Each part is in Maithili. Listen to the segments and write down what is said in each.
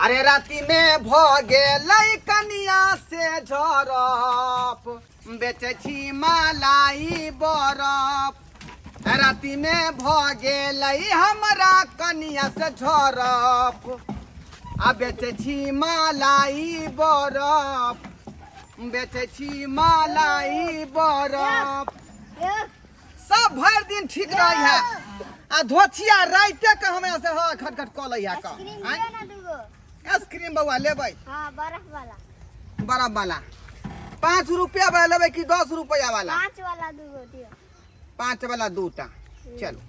अरे राति में भ गेलै कनिया से झरप, बेचै छी मलाई बरफ। राति में भ गेलै हमरा कनिया से झरप, आ बेचै छी मलाई बरफ, बेचै छी मलाई बरफ। सब भरि दिन ठीक रही है आ धोछिया राइते के हमरा से ह खटखट कऽ लै है। आइसक्रीम आँय? दियो ना दूगो। आइसक्रीम बौआ लेबै? हाँ, बर्फ वाला। बर्फ वाला 5 रुपया वाला लेबै कि 10 रुपया वाला? 5 वाला दूगो दियो। 5 वाला दूटा। चलू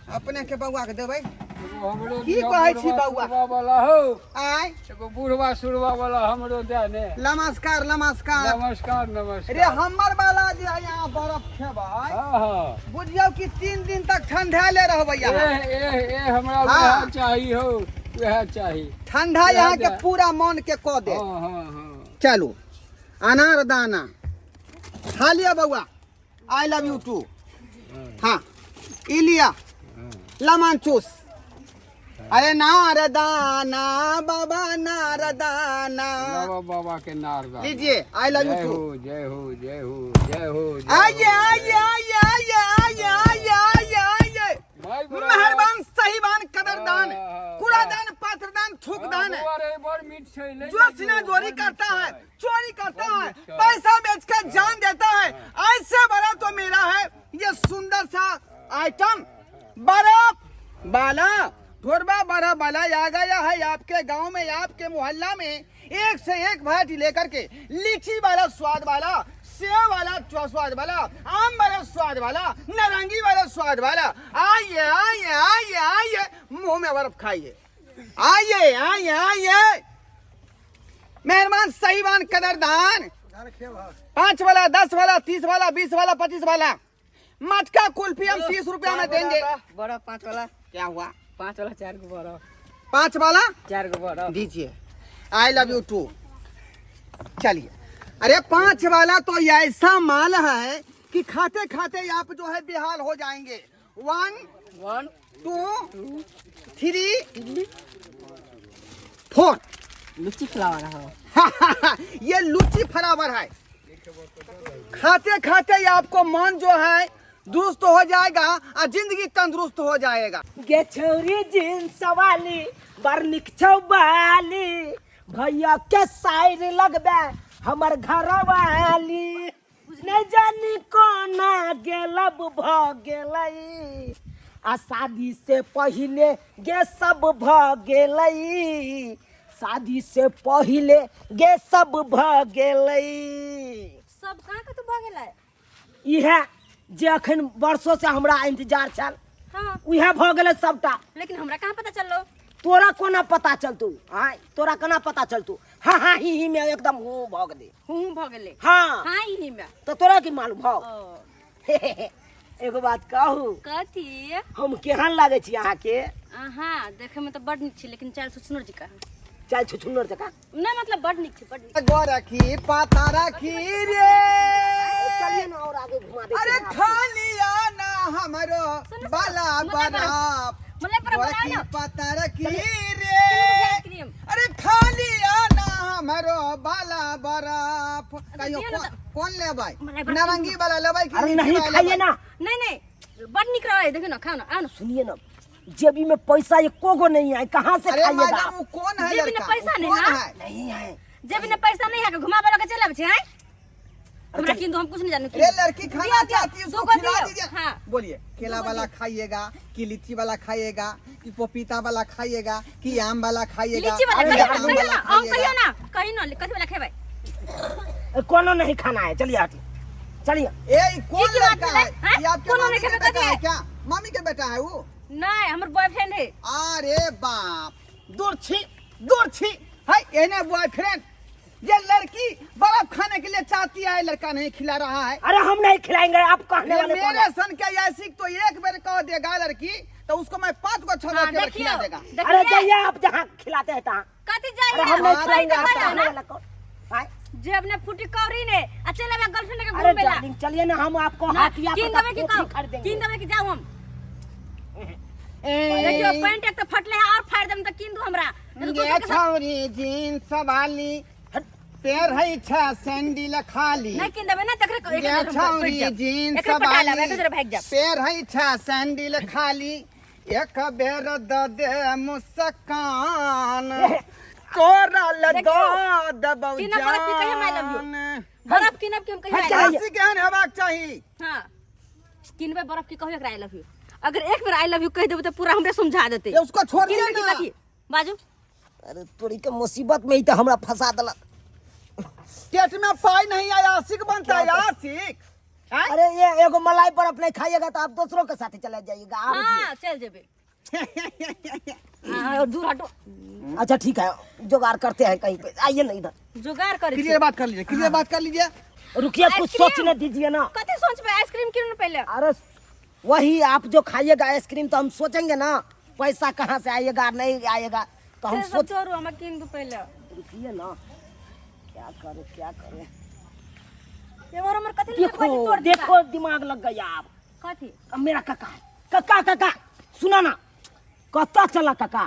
अपने के बौआ के देबै। हमरो की दिअ। कहै छी बुढ़वा बौआ? सुरवा वाला हो। आय? एगो बुढ़वा सुरवा वाला हमरो दे ने। नमस्कार नमस्कार। नमस्कार नमस्कार। रे हमर वाला जे यहाँ बर्फ खेबै, हाँ हाँ, बुझियौ कि 3 दिन तक ठंडा रहबै यहाँ। ए ए ए, हमरा हाँ। वएह चाही हो, वएह चाही। ठंडा वएह यहाँ के दे। पूरा मन के कऽ दे। हाँ हाँ हाँ। चलू अनार दाना खा लिया बौआ। I love you to. हाँ ई लिया लमन चूस। अरे नारदाना बाबा नारदाना। बाबा बाबा के नारदा। लीजिए, I love you जय टू। हो जय हो जय हो जय हो जय आइए हो, आइए जय हो। आइए आइए आइए आइए आइए आइए। भाई बड़ा- मेहरबान सहीबान कदरदान, हाँ, कूड़ादान पात्रदान थूकदान। हाँ, बौआ रे, बड़ मीठ छै, ले जो जाइयो, सीना जोरी बड़ मीठ करता है, छै। चोरी करता बहुत है, मीठ है। पैसा बेचकर जान देता है, ऐसे बड़ा तो मेरा है ये सुंदर सा आइटम बर्फ बाला ढोरबा बर्फ वाला आ गया है आपके गांव में, आपके मोहल्ला में। एक से एक वैरायटी लेकर के, लीची वाला स्वाद वाला, सेब वाला स्वाद वाला, आम वाला स्वाद वाला, नारंगी वाला स्वाद वाला। आइए आइए आइए आइए, मुंह में बर्फ खाइए। आइए आइए आइए। मेहरबान सहीबान कदरदान, 5 वाला 10 वाला 30 वाला 20 वाला 25 वाला मटका कुल्फी हम 30 रुपया में देंगे। बड़ा 5 वाला। क्या हुआ? 5 वाला 4 गो बड़ा। 5 वाला 4 गो बड़ा दीजिए। I love you to. चलिए। अरे 5 वाला तो ये ऐसा माल है कि खाते खाते आप जो है बेहाल हो जाएंगे। 1 1 2 3 4। लुच्ची फ्लावर है। ये लुच्ची फ्लावर है। खाते खाते आपको मन जो है दुरुस्त हो जाएगा और जिंदगी तंदुरुस्त हो जाएगा। गे छौरी जींस वाली बड़ निक छौ बाली, भैया के साइड लगबे हमर घर वाली। नहीं जानी कोना गेलब भ गेलै, आ शादी से पहिले गे सब भ गेलै, शादी से पहिले गे सब भ गेलै। सब कहाँ कतौ भ गेलै? इएह जे अखन वर्षो से हमरा इंतजार छल, हाँ, उएह भऽ गेलै सबटा। लेकिन हमरा कहाँ पता चललो? तोरा कोना पता चलतौ? आँय, तोरा कोना पता चलतौ? हाँ हाँ ही ही में एकदम हूँ भऽ गेलै। हूँ हूँ भऽ गेलै। हाँ। हाँ ही ही में। तो तोरा की मालूम हौ? ओ। एगो बात कहू? कथी? हम केहन लागै छी अहाँके? अहाँ देखे में तो बड नीक छी, लेकिन चाल छुछुनर जकाँ। चाल छुछुनर जकाँ? नहीं मतलब बड नीक छी, बड नीक। गोरखी पाता रखी रे। चलिए ना और आगे घुमा दे। अरे खालिया ना हमरो सुनो, बाला मलाई बरफ। बरफ। मलाई बरफ बनाओ गोरखी ना। पाता रखी चलिए। रे। आइसक्रीम। अरे खालिया ना हमरो बाला बरफ। कहियो दियो ना कौन लेबै? मलाई बरफ। नारंगी वाला लेबै कि अरे लीची नहीं वाला खाइए लेबै? ना। नहीं नहीं, बड नीक रहे, देखियो ना, खाओ ना, आओ ना। सुनिए ना, जेबी में पैसा एको गो नहीं है, कहाँ से अरे खाइएगा? मैडम, वो कौन है जेबी में लड़का? पैसा वो नहीं कौन है? है? नहीं है। जेबी में पैसा नहीं है के घुमावे लगे चलब छै? हैं? हमरा किन हम कुछ नहीं जानू। रे लड़की खाना दियो, दियो, चाहती है, उसको दूगो खिला दियो। दीजिए। हाँ। बोलिए, केला वाला खाइएगा कि लीची वाला खाइएगा कि पपीता वाला खाइएगा कि आम वाला खाइएगा? लीची वाला अरे कहियो आम ना, कहियो वाला ना, आम खाइएगा। कहियो ना, कहियो ना, कथी वाला खेबै? कोनो नहीं खाना है, चलिए हटिए, चलिए। ए, कौन की बात लड़का भेलै? है? हैं? ये आपके कोनो मामी नहीं के खेबै, बेटा कथी है है? क्या? मामी के बेटा है वो? नहीं, हमर बॉयफ्रेंड है। अरे बाप, दूर छी, दूर छी। है एने बॉयफ्रेंड। ये लड़की बर्फ खाने के लिए चाहती है, लड़का नहीं खिला रहा है। अरे हम नहीं खिलाएंगे, आप कहने ये वाले कौन मेरे हैं? सन के ऐसी तो एक बार कह देगा लड़की तो उसको मैं 5 गो 6 हाँ, गो देखियो, खिला देगा। देखिए। अरे जाइए आप जहाँ खिलाते हैं तहाँ। कथी जाइए? अरे हम नहीं हाँ, खिलाएंगे, आप तो कहने ना। वाला कौन? आए। जेब ने फूटी कौड़ी ने आ चल अब गर्लफ्रेंड के अरे घूमे ला। डार्लिंग चलिए ना, हम आपको ना, हाथिया किन पर देबै की कॉफी कहू? खरीदेंगे। किन देबै की जाऊ हम? ए, देखियो पैंट एक तो फटले है और फाड़ देम तो किन दू हमरा। नहीं तो गे छौरी जींस वाली पेड़ है छा सैंडल खाली। नहीं किन देबै ना तकरे गे एकरे जोरे हम छौरी पटि जाब। जींस एकरे पटा वाली लेब, एकरे जोरे भागि जाब। पेड़ है छा सैंडल खाली, एक बेर द दे मुस्कान, तोरा ल द देबौ किनब बरफ की कहियो I love you। जान। बरफ किनब की हम कहियो I love you। हँसी केहन हेबाक चाही? हाँ, किनबै बरफ की कहियो एकरा I love you. अगर एक बेर I love you कहि देबै तऽ पूरा हमरे समझा देतै। ये उसको छोड़ दिया किनबै की ना। कथी बाजू? अरे तोरी के मुसीबत में ही तो हमरा फंसा देलक। पेट में पाई नहीं आया, आशिक बनता है आशिक। आँय? अरे ये एगो मलाई बर्फ नहीं खाइएगा तो आप दूसरों के साथ चले जाइएगा आप। हाँ, चल जेबै। हाँ, और दूर हटो। अच्छा ठीक है, जुगाड़ करते हैं कहीं पे, आइए ना इधर। जुगाड़ करै छी। क्लियर बात कर लीजिए, क्लियर बात कर लीजिए। रुकिए, कुछ आइसक्रीम। सोचने दीजिए ना। कथी सोचबै? आइसक्रीम किनु पहिले। अरे वही आप जो खाइएगा आइसक्रीम तो हम सोचेंगे ना पैसा कहाँ से आएगा नहीं आएगा, तो हम से सब सोच। छोड़ू, हमरा किन दू पहिले। रुकिए ना, क्या करे क्या करे। एमहर हमर कथी लए देखो तोड़ देता? देखो दिमाग लग गया आप। कथी? अब मेरा काका है, काका काका सुना ना, कत्ता चला काका?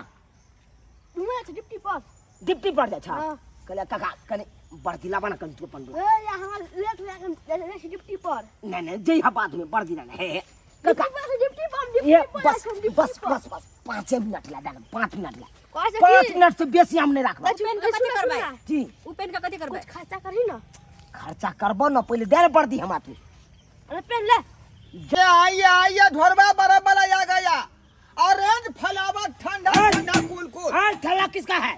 घुमे छै डिप्टी पर। डिप्टी पर जा छा? हाँ। कहले काका कने बर्दी लाबा ना कने तू अपन। ए या हमरा लेट हो गया छै डिप्टी पर। नहीं नहीं जई हा बाद में बर्दी ना हे हे काका। डिप्टी पर, डिप्टी पर, डिप्टी ये पर। बस डिप्टी बस पर। बस बस 5 मिनट ला देना, 5 मिनट ला। कहै छै 5 की? मिनट से बेसी हम नहीं राखब। उ पेन के कथी करबै? जी। उ पेन के कथी करबै? कुछ खर्चा करही ना। खर्चा करबो ना, पहले दे बर्दी हमरा तू। अरे पेन ले। ये आइए आइए ढोरबा बड़ा बड़ा आ गया, ऑरेंज फ्लावर ठंडा ठंडा कूल कूल। हाँ, ठेला किसका है?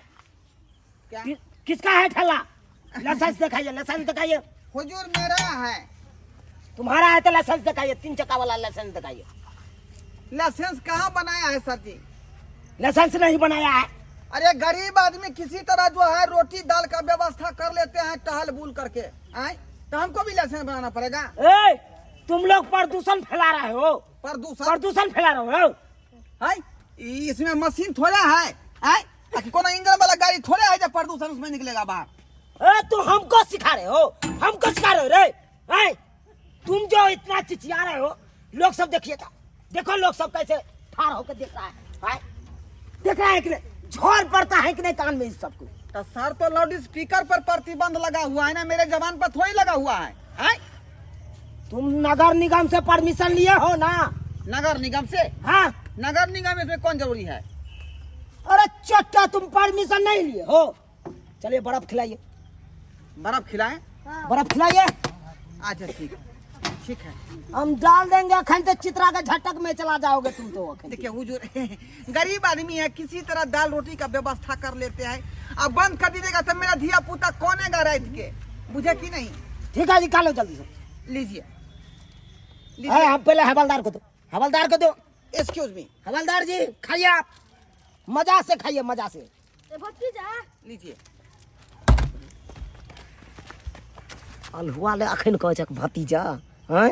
क्या? किसका है ठेला? लाइसेंस दिखाइए, लाइसेंस दिखाइए। हुजूर मेरा है। तुम्हारा है तो लाइसेंस दिखाइए, 3 चक्का वाला लाइसेंस दिखाइए। लाइसेंस कहाँ बनाया है सर जी? लाइसेंस नहीं बनाया है। अरे गरीब आदमी किसी तरह जो है रोटी दाल का व्यवस्था कर लेते हैं टहल बुल करके, आए तो हमको भी लाइसेंस बनाना पड़ेगा। ए, तुम लोग प्रदूषण फैला रहे हो। प्रदूषण? प्रदूषण फैला रहे हो। है इसमें मशीन थोड़ा है, आए कोनो इंजन वाला गाड़ी थोड़ा है जब प्रदूषण उसमें निकलेगा बाहर। ए, तुम हमको सिखा रहे हो, हमको सिखा रहे हो रे। आए, तुम जो इतना चिचिया रहे हो, लोग सब देखिए था, देखो लोग सब कैसे ठाड़ होकर देख रहा है, आए, देख रहा है कि नहीं, झोर पड़ता है कि नहीं कान में इस सबको। तो सर तो लाउड स्पीकर पर प्रतिबंध लगा हुआ है ना, मेरे जबान पर थोड़ी लगा हुआ है। आए? तुम नगर निगम से परमिशन लिए हो ना? नगर निगम से? हाँ। नगर निगम इसमें कौन जरूरी है? अरे चट्टा, तुम परमिशन नहीं लिए हो। चलिए बर्फ खिलाइए। बर्फ खिलाएं? बर्फ खिलाइए। अच्छा ठीक ठीक है, हम डाल देंगे अखन तो चित्रा के झटक में चला जाओगे तुम तो अखन। देखिए हुजूर गरीब आदमी है, किसी तरह दाल रोटी का व्यवस्था कर लेते हैं, अब बंद कर दीजिएगा तो मेरा धिया पुता कौनेगा रात के, बुझे कि नहीं? ठीक है निकालो जल्दी से। लीजिए हाँ, हम पहले हवलदार को दो, हवलदार को दो। Excuse me. हवलदार जी खाइए आप, मजा से खाइए, मजा से। भतीजा लीजिए। अल्हुआ ले अखन कहै छक भतीजा, हैं?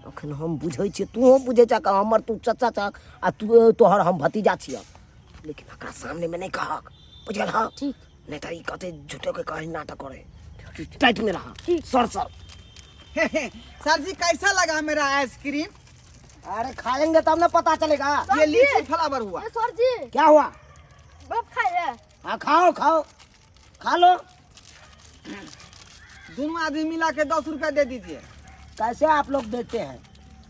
अखन हम बुझै छियै, तूहो बुझै छक हमर तू चचा छक आ तू तोहर हम भतीजा छियह, लेकिन एकरा सामने में नहीं कहक, बुझल? हाँ ठीक। नहीं तो ई कहते झूठो के कहीं नाटक करे। टाइट में रहा सर सर। सर जी कैसा लगा मेरा आइसक्रीम? अरे खाएंगे तब ना पता चलेगा। ये लीची फ्लावर हुआ। ए सर जी क्या हुआ? बर्फ खाइए। हाँ खाओ खाओ खा लो। दोनों आदमी मिला के 10 रुपया दे दीजिए। कैसे आप लोग बेचते हैं?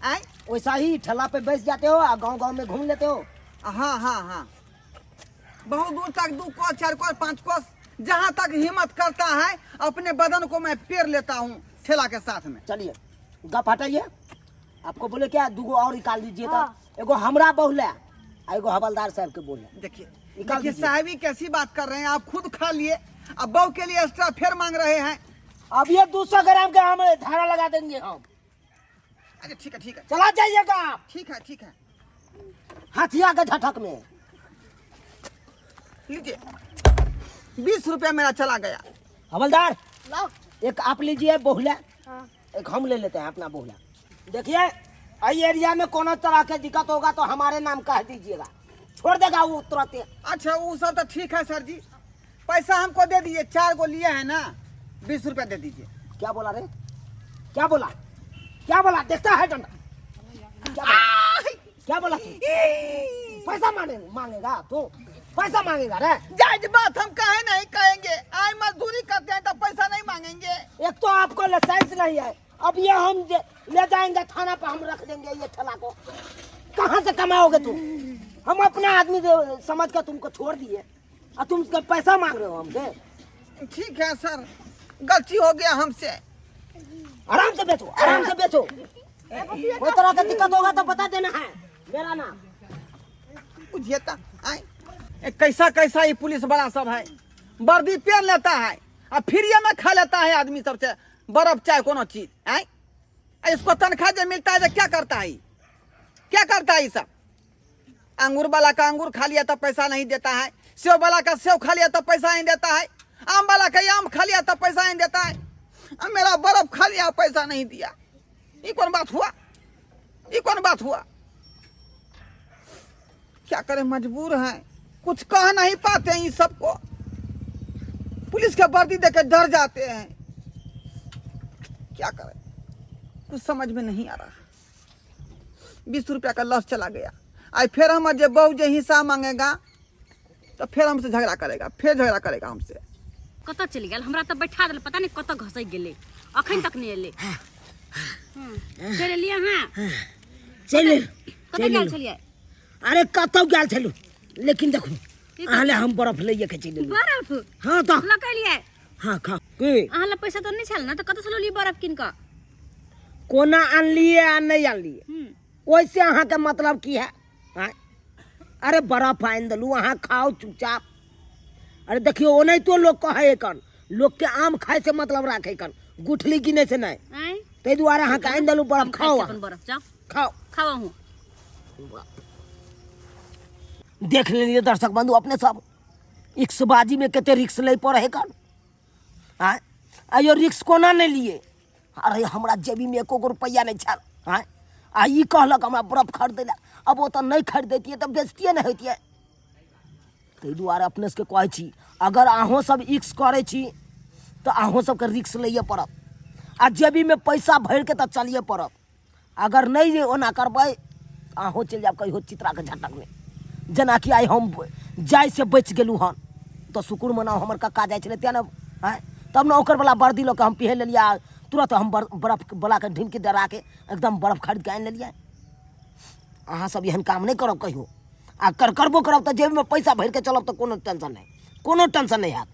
आए? वैसा ही ठेला पे बेच जाते हो और गाँव गाँव में घूम लेते हो? हाँ हाँ हाँ, बहुत दूर तक 2 कोस 4 कोस 5 कोस जहाँ तक हिम्मत करता है अपने बदन को मैं पेर लेता हूँ ठेला के साथ में। चलिए गप हटाइए, आपको बोले क्या दूगो और निकाल दीजिए। हाँ। तो एगो हमरा बहुले आ एगो हवलदार साहब के बोले। देखिए निकाल देखिए दीजिए। साहबी कैसी बात कर रहे हैं आप, खुद खा लिए अब बहू के लिए एक्स्ट्रा फिर मांग रहे हैं। अब ये 200 ग्राम के हम धारा लगा देंगे हम। अच्छा ठीक है ठीक है, चला जाइएगा आप। ठीक है ठीक है। हाथिया के झटक में लीजिए 20 रुपया मेरा चला गया। हवलदार लाओ। एक आप लीजिए बहुला, हाँ। एक हम ले लेते हैं अपना बहुला। देखिए आई एरिया में कोनो तरह के दिक्कत होगा तो हमारे नाम कह दीजिएगा, छोड़ देगा वो तुरंत। अच्छा वो सब तो ठीक है सर जी, पैसा हमको दे दीजिए, 4 गो लिए हैं ना, 20 रुपया दे दीजिए। क्या बोला रे? क्या बोला? क्या बोला? देखता है डंडा। क्या बोला? क्या बोला तू? पैसा मांगेगा तू? पैसा मांगेगा रे? जायज बात हम काहे नहीं कहेंगे? आए मजदूरी करते हैं तो पैसा नहीं मांगेंगे? एक तो आपको लाइसेंस नहीं है, अब ये हम ले जाएंगे थाना पर, हम रख देंगे ये ठेला को। कहाँ से कमाओगे तुम? हम अपना आदमी समझ कर तुमको छोड़ दिए और तुम पैसा मांग रहे हो हमसे। ठीक है सर, गलती हो गया हमसे। आराम से बेचो, आराम से बेचो। कोई तरह का दिक्कत होगा तो बता देना है मेरा नाम। बुझिए तो, आए। ए, कैसा कैसा ये पुलिस वाला सब है, वर्दी पहन लेता है और फ्री में खा लेता है आदमी सबसे बर्फ चाहे कोनो चीज। आए, इसको तनख्वाह जो मिलता है तो क्या करता है, क्या करता है ये सब? अंगूर वाला का अंगूर खा लिया तो पैसा नहीं देता है, सेब वाला का सेब खा लिया तो पैसा नहीं देता है, आम वाला का आम खा लिया तो पैसा नहीं देता है, अब मेरा बर्फ खा लिया पैसा नहीं दिया। ये कौन बात हुआ, ये कौन बात हुआ? क्या करें, मजबूर हैं, कुछ कह नहीं पाते हैं। सबको पुलिस के वर्दी देकर डर जाते हैं। क्या करें, कुछ समझ में नहीं आ रहा। 20 रुपया का लॉस चला गया। आज फिर हम जब बहू जो हिस्सा मांगेगा तो फिर हमसे झगड़ा करेगा, फिर झगड़ा करेगा हमसे। कतऽ चलि गेल? हमरा तऽ बैठा देल, पता नहि कतऽ घसकि गेलै, अखन तक नहि एलै। चलि एलियै अहाँ? चलि। कतऽ गेल छलियै? अरे कतौ गेल छलहुँ, लेकिन देखू अहाँ ले हम बर्फ लैए के चलि एलहुँ। बर्फ? हाँ तऽ। लऽ के एलियै? हाँ, खा की। अहाँ लग पैसा तऽ नहि छल ने, तऽ कतऽसँ लऽ लियै बर्फ कीन कऽ? कोना आनलियै आ नहि आनलियै ओहिसे अहाँके मतलब की है? आँय? अरे बर्फ आनि देलहुँ, अहाँ खाउ चुपचाप। अरे देखियौ, ओनाहितो लोक कहै कन लोकके आम खाइ से मतलब राखै कन, गुठली गिनै से नहि। आँय? ताहि दुआरे अहाँके आनि देलहुँ बर्फ, हम खाइ खाउ छी अहाँ। अपन बर्फ, जाउ। खाउ। खाउ अहूँ। देख लेलियै दर्शक बंधु अपने सब, इक्सबाजी में कते रिक्स लै पड़े है कन। आँय, आइयो रिक्स कोना नहि लिए? अरे हमरा जेबीमे एको गो रुपैआ नहि छल। आँय, आ ई कहलक हमरा बर्फ खरीदै लए। अब ओतऽ नहि खरीदैतियै तऽ बेचतियै नहि होइतियै। ताहि दुआरे अपने सबके कहै छी, अगर अहूँ सब इक्स करै छी तऽ अहूँ सबके रिक्स लैए पड़त आ जेबीमे पैसा भरिके तऽ चलिए पड़त। अगर नहि जे ओना करबै तऽ अहूँ चलि जायब कहियो चित्राके झटकमे। जेनाकि आइ हम जाइसँ बचि गेलहुँ हन तऽ शुक्र मनाउ, हमर कक्का जाइ छलै तेँ ने। आँय, तब ने ओकर वला वर्दी लऽ कऽ हम पहिर लेलियै आ तुरत हम बर्फ वलाके ढिमकी डराके एकदम बर्फ खरीद कऽ आनि लेलियै। अहाँ सब एहन काम नहि करब कहियो, आ करबो करब तऽ जेबीमे पैसा भरिके चलब तऽ कोनो टेंशन नहि, कोनो टेंशन नहि हैत।